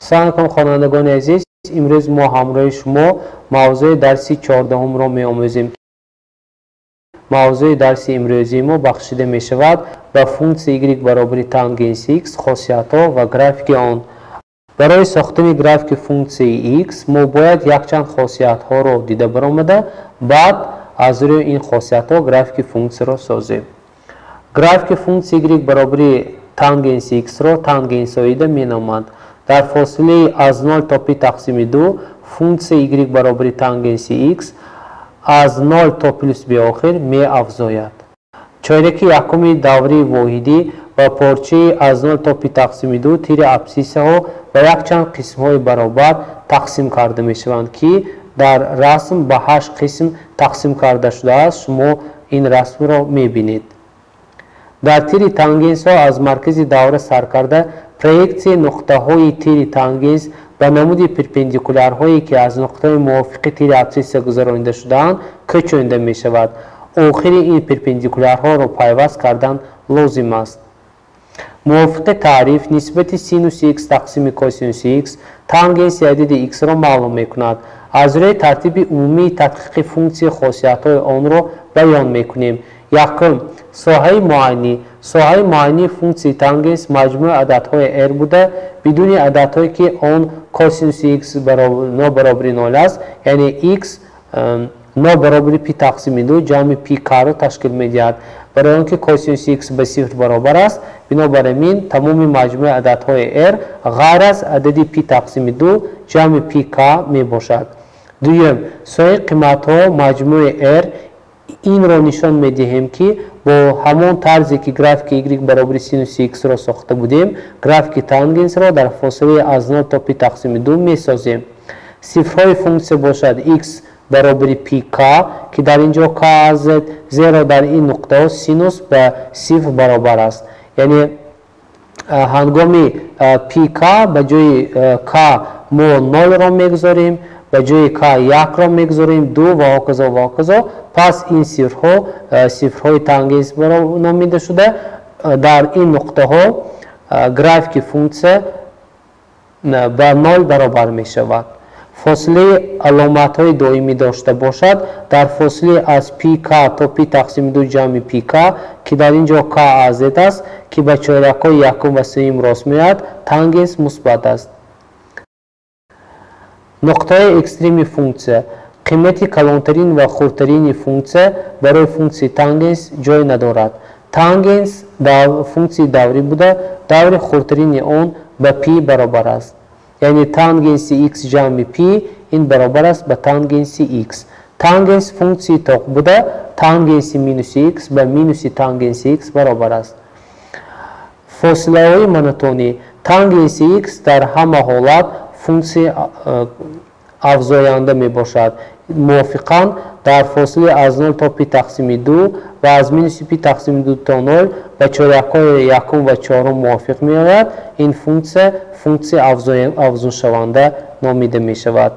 Салом алейкум, хонандагони азиз. Имрӯз мо ҳамроҳи шумо мавзӯи дарси 14-умро меомӯзем. Мавзӯи дарси имрӯзии мо бахшида мешавад ба функсияи y баробари тангенси x, хосиятҳо ва графики он. Барои сохтани графики функсияи x мо бояд якчанд хосиятҳоро дида баромада, баъд аз рӯи ин хосиятҳо графики функсияро созем. Графики функсияи y баробари тангенси x-ро тангенсоида меноманд. Дар фосилаи аз 0 то пи тақсими 2 функсияи y баробари тангенси x аз 0 то плюс беохир меафзояд. Чораки якуми даври воҳидӣ ва порчаи аз 0 то пи тақсими 2 тири абсциссаҳо ба якчанд қисмҳои баробар тақсим карда мешаванд, ки дар расм ба 8 қисм тақсим карда шудааст. Шумо ин расмро мебинед. Дар тири тангенсҳо аз маркази давра сар карда проексияи нуқтаҳои тири тангенс ба намуди перпендикулярҳое, ки аз нуқтаи мувофиқи тири абсцисса гузаронида шудаанд, кӯчонида мешавад. Охири ин перпендикулярҳоро пайваст кардан лозим аст. Мувофиқи таъриф, нисбати синуси x тақсими косинуси x тангенси адади x-ро маълум мекунад. Аз рӯи тартиби умумии тадқиқи функсия хосиятҳои онро баён мекунем. Якум, соҳаи муайянӣ. Соҳаи муайянии функсияи тангенс маҷмӯи ададҳои r буда, бидуни ададҳое, ки он косинуси x нобаробари 0 аст, яъне x нобаробари пи тақсими 2 ҷамъи пи к-ро ташкил медиҳад. Барои он ки косинуси x ба сифр баробар аст, бинобар ин тамоми маҷмӯи ададҳои r ғайр аз адади пи тақсими 2 ҷамъи пи к мебошад. Дуюм, соҳаи қиматҳо маҷмӯи r инро нишон медиҳем, ки бо ҳамон тарзе, ки графики y баробари синуси x-ро сохта будем, графики тангенсро дар фосилаи аз 0 то пи тақсими 2 месозем. Сифрҳои функсия бошад x баробари пи к, ки дар ин ҷо к аз z, зеро дар ин нуқтаҳо синус ба сифр баробар аст. Яъне ҳангоми пи к ба ҷои к мо 0-ро мегузорем, ба ҷои к 1-ро мегузорем, 2 ва ҳоказо ва ҳоказо. Пас ин сифрҳо сифрҳои тангенс номида шуда, дар ин нуқтаҳо графики функсия ба 0 баробар мешавад. Фосилаи аломатҳои доимӣ дошта бошад дар фосилаи аз пи к то пи тақсими 2 ҷамъи пи к, ки дар ин ҷо к аз z аст, ки ба чорякҳои якум ва сеюм рост меояд, тангенс мусбат аст. Нуқтаи экстреми функсия. Қимати калонтарин ва хурдтарини функсия барои функсияи тангенс ҷой надорад. Тангенс функсияи даврӣ буда, даври хурдтарини он ба пи баробар аст. Яъне тангенси x ҷамъи пи ин баробар аст ба тангенси x. Тангенс функсияи тоқ буда, тангенси минуси x ба минуси тангенси x баробар аст. Фосилаҳои монотонӣ. Тангенси x дар ҳама ҳолат функсияи афзоянда мебошад. Мувофиқан дар фосилаи аз 0 то пи тақсими 2 ва аз минуси пи тақсими 2 то 0 ба чорякҳои якум ва чорум мувофиқ меояд. Ин функсия функсияи афзуншаванда номида мешавад.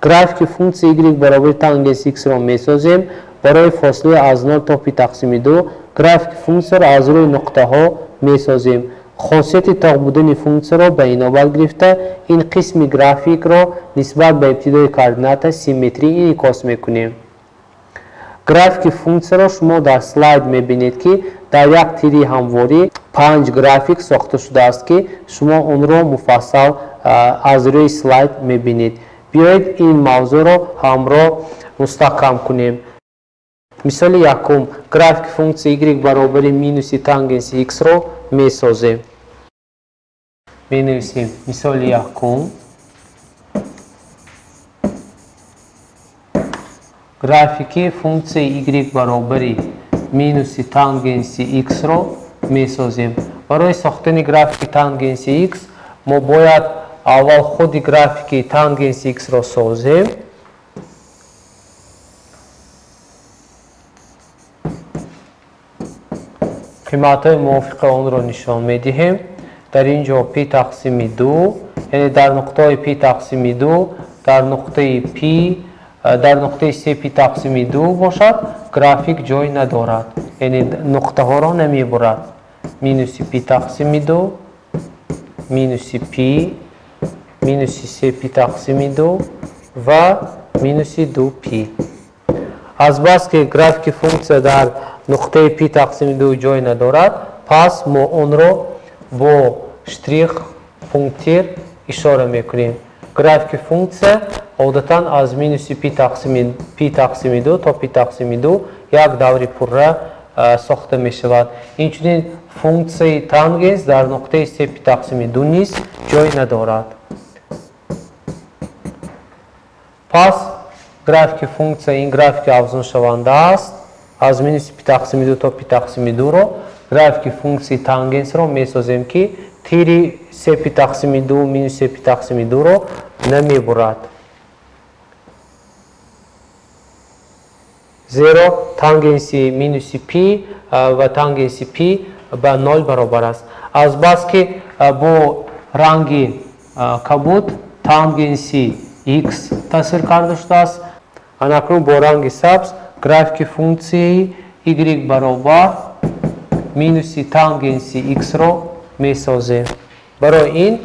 Графики функсияи y баробари тангенси x-ро месозем. Барои фосилаи аз 0 то пи тақсими 2 графики функсияро аз рӯи нуқтаҳо месозем. Хосияти тоқ будани функсияро ба инобат гирифта, ин қисми графикро нисбат ба ибтидои координата симметрӣ инъикос мекунем. Графики функсияро шумо дар слайд мебинед, ки дар як тири ҳамворӣ 5 график сохта шудааст, ки шумо онро муфассал аз рӯи слайд мебинед. Биёед ин мавзӯъро ҳамроҳ мустаҳкам кунем. Мисоли якум, графики функсияи y баробари минуси тангенси x-ро месозем. Менависем мисоли якум. Графики функсияи y баробари минуси тангенси x-ро месозем. Барои сохтани графики тангенси x мо бояд аввал худи графики тангенси x-ро созем. Қиматҳои мувофиқи онро нишон медиҳем. Дар ин ҷо пи тақсими 2, яъне дар нуқтаҳои пи тақсими 2, дар нуқтаи пи, дар нуқтаи се пи тақсими 2 бошад, график ҷой надорад, яъне нуқтаҳоро намебурад. Минуси пи тақсими 2, минуси пи, минуси се пи тақсими ду ва минуси ду пи. Азбаски графики функсия дар нуқтаи пи тақсими ду ҷой надорад, пас мо онро бо штрих пунктир ишора мекунем. Графики функсия одатан аз минуси пи тақсими ду то пи тақсими ду як даври пурра сохта мешавад. Инчунин функсияи тангенс дар нуқтаи се пи тақсими ду низ ҷой надорад. Пас графики функсия ин графики афзуншаванда аст. Аз минуси пи тақсими ду то пи тақсими дуро графики функсияи тангенсро месозем, ки тири се пи тақсими ду минус се пи тақсими дуро намебурад. Зеро тангенси минуси пи ва тангенси пи ба нол баробар аст. Азбаски бо ранги кабуд тангенси x тасвир карда шудааст, анакнун бо ранги сабз графики функсияи y баробар минуси тангенси x-ро месозем. Барои ин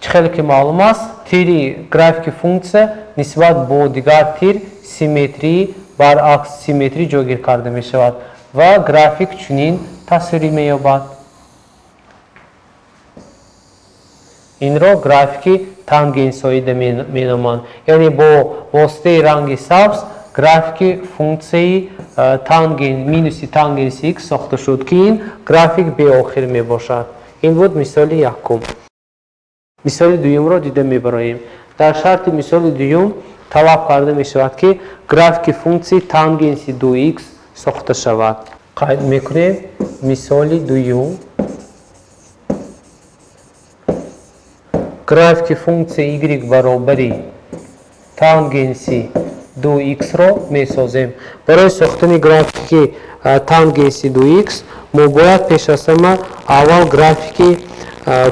чӣ хеле ки маълум аст, тири графики функсия нисбат бо дигар тир симметрии баръакс симметрӣ ҷойгир карда мешавад ва график чунин тасвирӣ меёбад. Инро графики тангенсоида меноманд. Яъне бо воситаи ранги сабз графики функсияи минуси тангенси x сохта шуд, ки ин график беохир мебошад. Ин буд мисоли якум. Мисоли дуюмро дида мебароем. Дар шарти мисоли дуюм талаб карда мешавад, ки графики функсияи тангенси 2x сохта шавад. Қайд мекунем мисоли дуюм. Графики функсияи y баробари тангенси 2x-ро месозем. Барои сохтани графики тангенси 2x мо бояд пеш аз ҳама аввал графики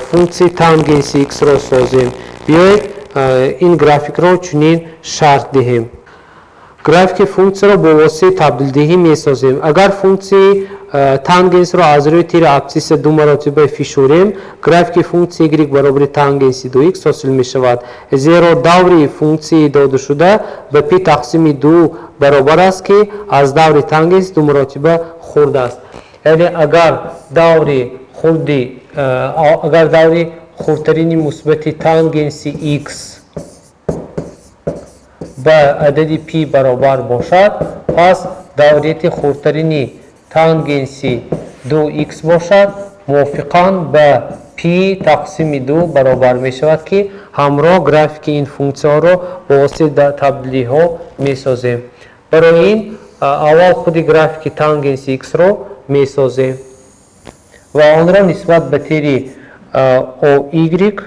функсияи тангенси x-ро созем. Биёед ин графикро чунин шарт диҳем. Графики функсияро бо воситаи табдилдиҳӣ месозем. Агар функсияи тангенсро аз рӯи тири абсцисса ду маротиба фишурем, графики функсияи y баробари тангенси 2x ҳосил мешавад. Зеро даври функсияи додашуда ба пи тақсими ду баробар аст, ки аз даври тангенс ду маротиба хурд аст. Яъне агар даври хурди агар даври хурдтарини мусбати тангенси x ба адади пи баробар бошад, пас даврияти хурдтарини тангенси 2x бошад, мувофиқан ба пи тақсими ду баробар мешавад, ки ҳамроҳ графики ин функсияҳоро бо воситаи табдилиҳо месозем. Барои ин аввал худи графики тангенси x-ро месозем ва онро нисбат ба тири OY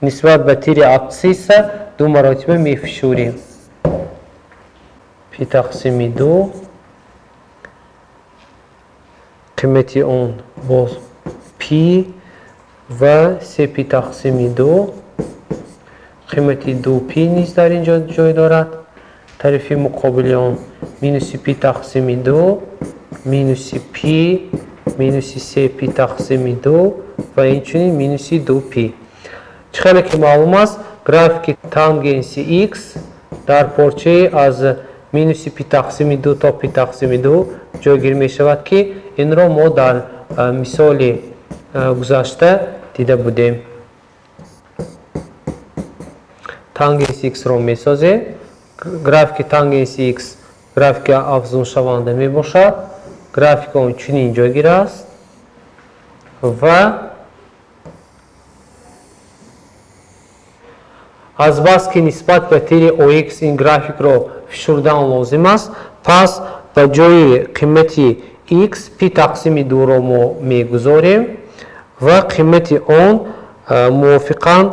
нисбат ба тири абсцисса ду маротиба мефишурем. Пи тақсими ду қимати он боз пи ва се пи тақсими ду қимати ду пи низ дар ин ҷо ҷой дорад. Тарафи муқобили он минуси пи тақсими ду минуси пи минуси се пи тақсими ду ва инчунин минуси ду пи. Чӣ хеле ки маълум аст, графики тангенси x дар порчаи аз минуси пи тақсими ду то пи тақсими ду ҷойгир мешавад, ки инро мо дар мисоли гузашта дида будем. Тангенси x-ро месозем. Графики тангенси x графики афзуншаванда мебошад. Графики он чунин ҷойгир аст ва азбаски нисбат ба тири OX ин графикро фишурдан лозим аст, пас ба ҷои қимати x пи тақсими дуро мо мегузорем ва қимати он мувофиқан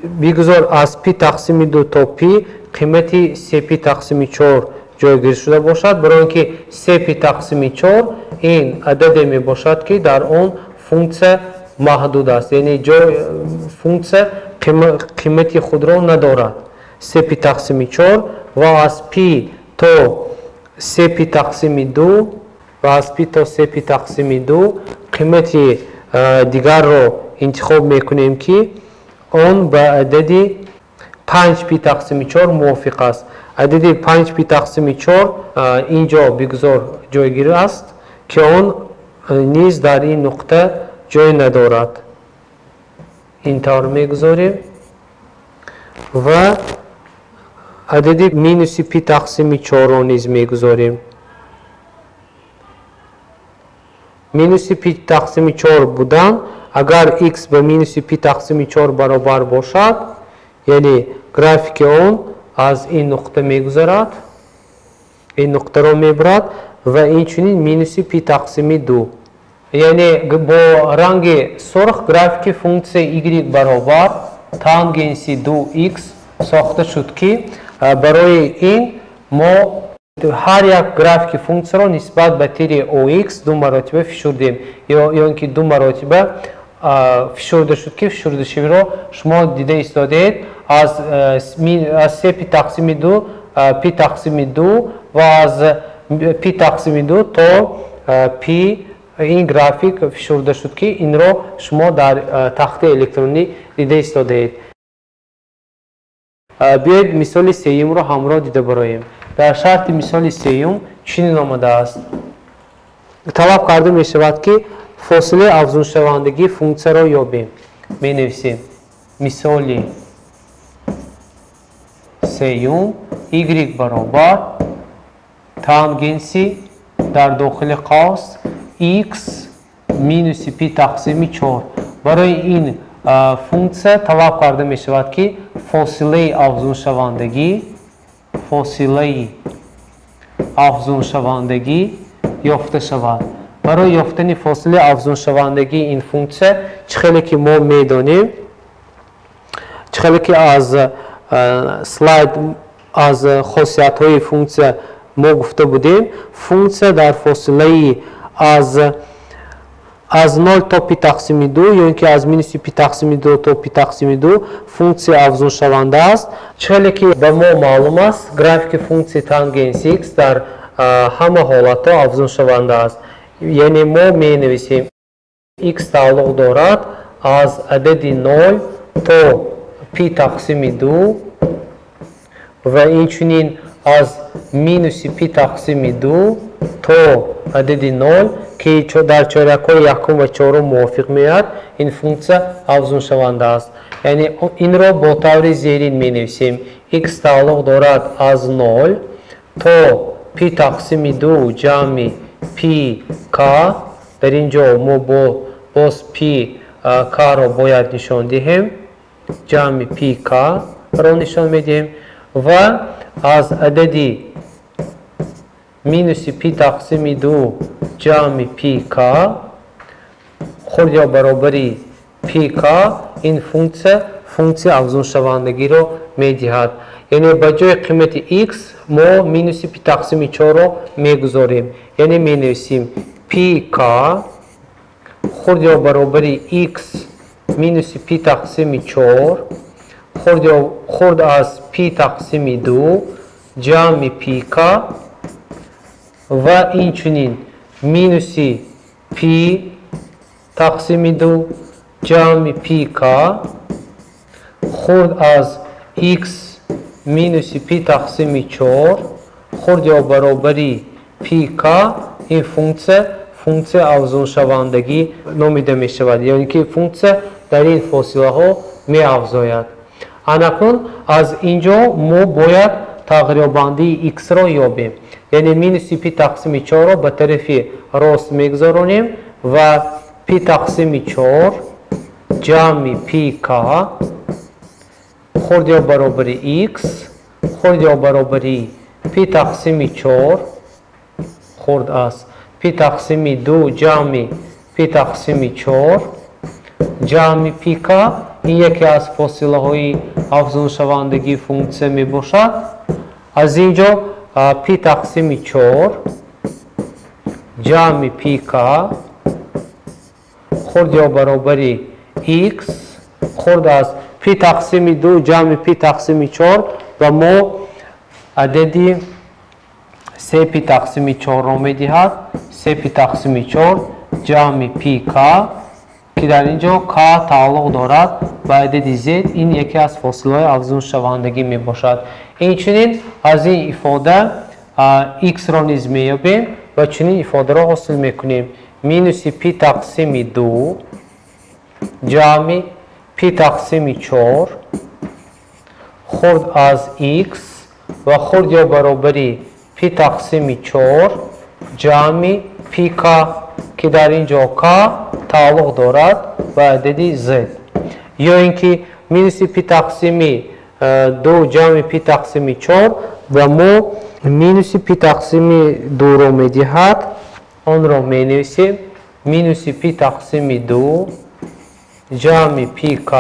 бигузор аз пи тақсими ду то пи қимати се пи тақсими чор ҷойгир шуда бошад, барои он ки се пи тақсими чор ин ададе мебошад, ки дар он функсия маҳдуд аст, яъне функсия қимати худро надорад. Се пи тақсими чор ва аз пи то се пи тақсими ду ва аз пи то се пи тақсими ду қимати дигарро интихоб мекунем, ки он ба адади 5 пи тақсими 4 мувофиқ аст. Адади 5 пи тақсими 4 ин ҷо бигзор ҷойгир аст, ки он низ дар ин нуқта ҷой надорад. Ин тавр мегузорем ва адади минуси пи тақсими 4-ро низ мегузорем. Минуси пи тақсими 4 будан, агар x ба минуси пи тақсими 4 баробар бошад, яъне графики он аз ин нуқта мегузарад, ин нуқтаро мебарад ва инчунин минуси пи тақсими 2. Яъне бо ранги сурх графики функсияи y баробар тангенси 2x сохта шуд, ки барои ин мо ҳар як графики функсияро нисбат ба тири ox ду маротиба фишурдем, ё ин ки ду маротиба фишурда шуд, ки фишурдашавиро шумо дида истодаед аз се пи тақсими 2, пи тақсими 2 ва аз пи тақсими 2 то пи ин график фишурда шуд, ки инро шумо дар тахтаи электронӣ дида истодаед. Биёед мисоли сеюмро ҳамроҳ дида бароем. Дар шарти мисоли сеюм чунин омадааст. Талаб карда мешавад, ки фосилаи афзуншавандагии функсияро ёбем. Менависем мисоли сеюм y баробар тангенси дар дохили қавс x минуси пи тақсими 4. Барои ин функсия талаб карда мешавад, ки фосилаи афзуншавандагӣ ёфта шавад. Барои ёфтани фосилаи афзуншавандагии ин функсия, чӣ хеле ки мо медонем, чӣ хеле ки аз слайд аз хосиятҳои функсия мо гуфта будем, функсия дар фосилаи аз 0 то пи тақсими 2 ё ин ки аз минуси пи тақсими 2 то пи тақсими 2 функсия афзуншаванда аст. Чӣ хеле ки ба мо маълум аст, графики функсияи тангенси x дар ҳама ҳолатҳо афзуншаванда аст. Яъне мо менависем x тааллуқ дорад аз адади 0 то пи тақсими 2 ва инчунин аз минуси пи тақсими 2 то адади 0, ки дар чорякҳои якум ва чорум мувофиқ меояд, ин функсия афзуншаванда аст. Яъне инро бо таври зерин менависем: x тааллуқ дорад аз 0 то пи тақсими 2 ҷамъи пи к. Дар ин ҷо мо боз пи к-ро бояд нишон диҳем, ҷамъи пи к-ро нишон медиҳем ва аз адади минуси пи тақсими 2 ҷамъи пи к хурд ё баробари пи к ин функсия функсияи афзуншавандагиро медиҳад. Яъне ба ҷои қимати x мо минуси пи тақсими 4-ро мегузорем. Яъне менависем пи к хурд ё баробари x минуси пи тақсими 4 хурд аз пи тақсими 2 ҷамъи пи к ва инчунин минуси пи тақсими 2 ҷамъи пи к хурд аз x минуси пи тақсими 4 хурд ё баробари пи к. Ин функсия функсияи афзуншавандагӣ номида мешавад, яъне ки функсия дар ин фосилаҳо меафзояд. Анакнун аз ин ҷо мо бояд тағйирёбандии x-ро ёбем. Яъне минуси пи тақсими 4-ро ба тарафи рост мегузаронем ва пи тақсими 4 ҷамъи пи к хурд ё баробари x хурд ё баробари пи тақсими 4 хурд аз пи тақсими 2 ҷамъи пи тақсими 4 ҷамъи пи к. Ин яке аз фосилаҳои афзуншавандагии функсия мебошад. Аз ин ҷо пи тақсими 4 ҷамъи пи к хурд ё баробари x хурд аз пи тақсими 2 ҷамъи пи тақсими 4 ба мо адади се пи тақсими 4-ро медиҳад. Се пи тақсими 4 ҷамъи пи к, ки дар ин ҷо к тааллуқ дорад ба адади z. Ин яке аз фосилаҳои афзуншавандагӣ мебошад. Инчунин аз ин ифода x-ро низ меёбем ва чунин ифодаро ҳосил мекунем: минуси пи тақсими 2 ҷамъи пи тақсими 4 хурд аз x ва хурд ё баробари пи тақсими 4 ҷамъи пи к, ки дар ин ҷо к тааллуқ дорад ба адади z. Ё ин ки минуси пи тақсими 2 ҷамъи пи тақсими 4 ба мо минуси пи тақсими 2-ро медиҳад. Онро менависем: минуси пи тақсими 2 ҷамъи пи к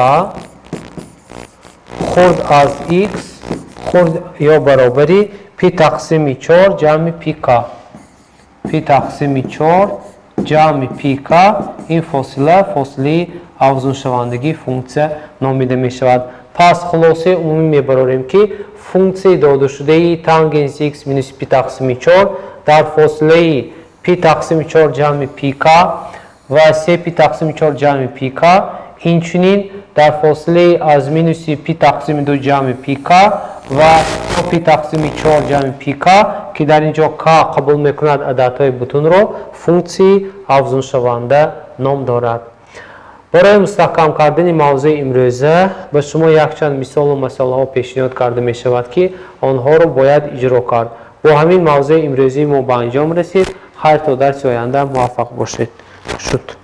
хурд аз x хурд ё баробари пи тақсими 4 ҷамъи пи к, пи тақсими 4 ҷамъи пи к. Ин фосила фосилаи афзуншавандагии функсия номида мешавад. Пас хулосаи умумӣ мебарорем, ки функсияи додашудаи тангенси x минуси пи тақсими 4 дар фосилаи пи тақсими 4 ҷамъи пи к ва се пи тақсими 4 ҷамъи пи к, инчунин дар фосилаи аз минуси пи тақсими 2 ҷамъи пи к ва пи тақсими 4 ҷамъи пи к, ки дар ин ҷо к қабул мекунад ададҳои бутунро, функсияи афзуншаванда ном дорад. Барои мустаҳкам кардани мавзӯи имрӯза ба шумо якчанд мисолу масъалаҳо пешниҳод карда мешавад, ки онҳоро бояд иҷро кард. Бо ҳамин мавзӯи имрӯзии мо ба анҷом расид. Хайр, то дарси оянда муваффақ бошед. Шуд.